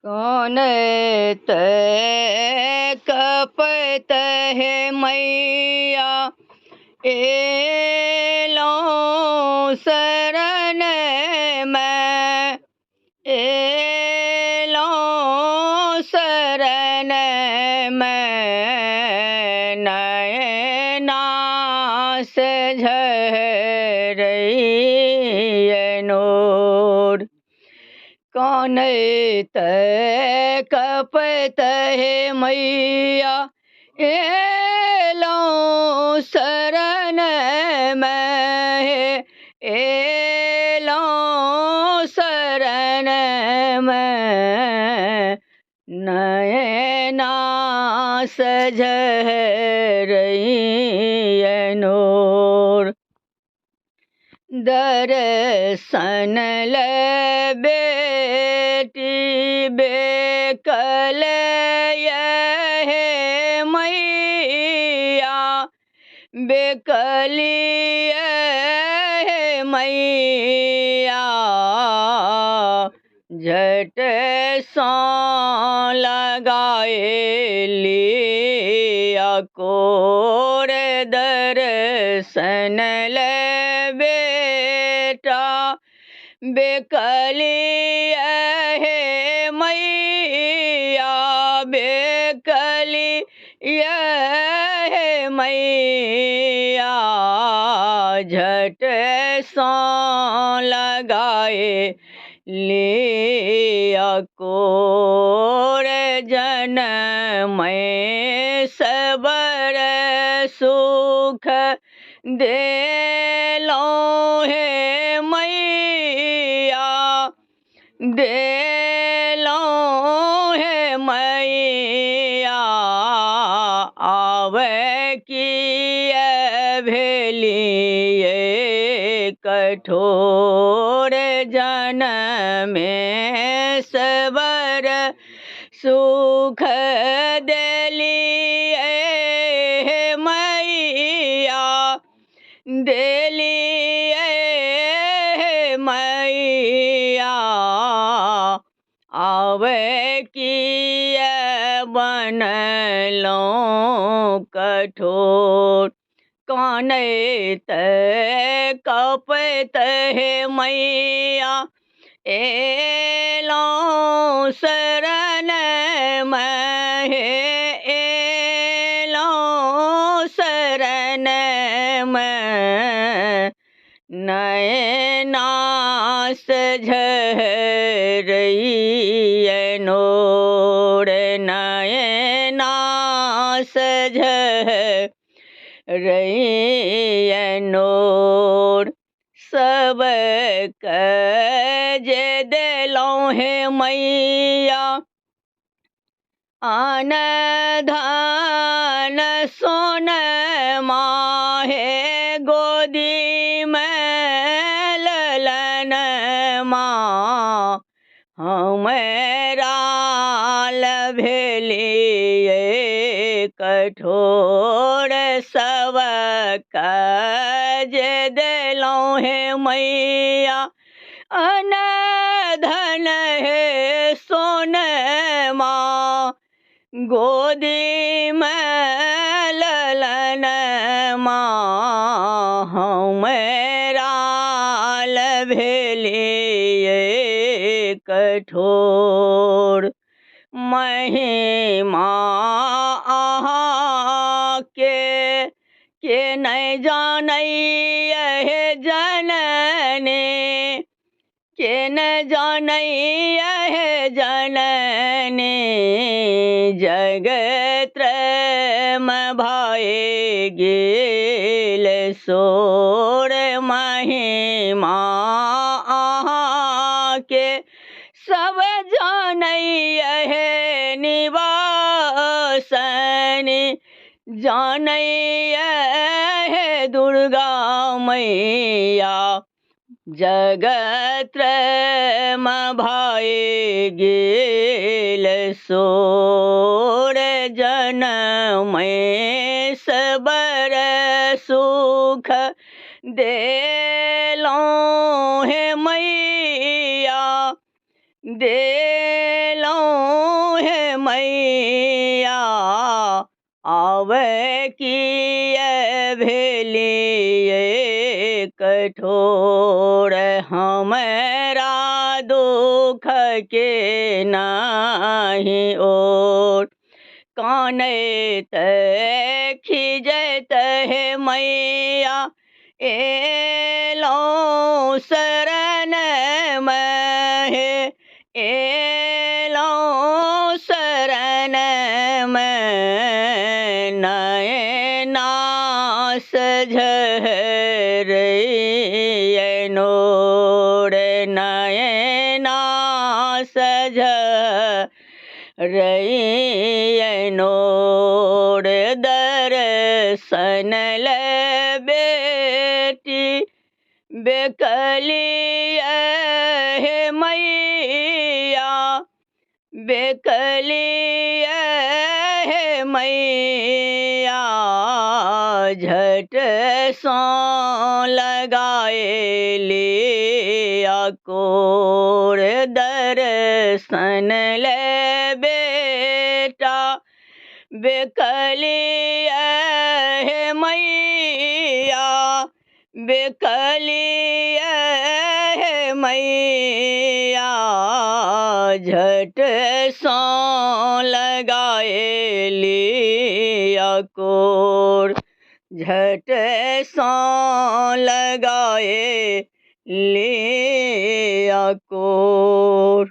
कनैत कपैत हे मैया एलहुँ शरणमे, एलहुँ शरणमे, नयना से झरैए नोर। कानैत कपैत हे मैया एलहुँ शरणमे, हे एलहुँ शरणमे, नयना से झरैए नोर। दर्शन ले बेटी बेकल हे मैया, बेकलिए हे मैया, झट सँ लगाए लिया कोर। दर्शन ले बेटा बेकलिए हे मैया, बेकलिए हे मैया, झट सँ लगाए लिया कोर। जनमय सबर सुख देलहुँ हे मैया, देलहुँ हे मैया, आबै किए भेलियै कठोर। जनमे सबर सुख देलियै हे मैया, देलियै हे मैया, आबै किए बनलहुँ कठोर। कानैत कपैत हे मैया एलहुँ शरणमे, हे एलहुँ शरणमे, नयना से झरैए नोर, नयना से झरैए नोर। सबके जे देलहुँ हे मैया अन धन सोनमा, हे गोदीमे ललन माँ, हमरा भेलियै कठोर। सबके जे देलहुँ हे मैया अन धन हे सोनमा, गोदीमे ललन माँ, हमरा भेलियै कठोर। महिमा अहाँके के नहि जानैए हे जननी, के नहि जानैए हे जननी, जगत्रमे भए गेल शोर। महिमा अहाँके सब जानैए हे निवासनी, जानैए हे दुर्गा मैया, जगत्रमे भए गेल शोर। जनमय सबर सुख देलहुँ हे मैया, देलहुँ मैया, आबै किए भेलियै कठोर, हमरा दुख के नाही ओर। कानैत खिजैत हे मैया, एलहुँ शरण मे हे, एलहुँ शरण मे, नयना सझरैयै नोर, नयना सझरैयै नोर। दर्शन ले बेटी बेकलियै हे मैया, बेकलियै हे मैया, झट सँ लगाए लिअ कोर। दर्शन ले बेटा बेकलियै हे मैया, बेकलियै हे मैया, झट सँ लगाए लिअ कोर, झट सँ लगाए लिअ कोर।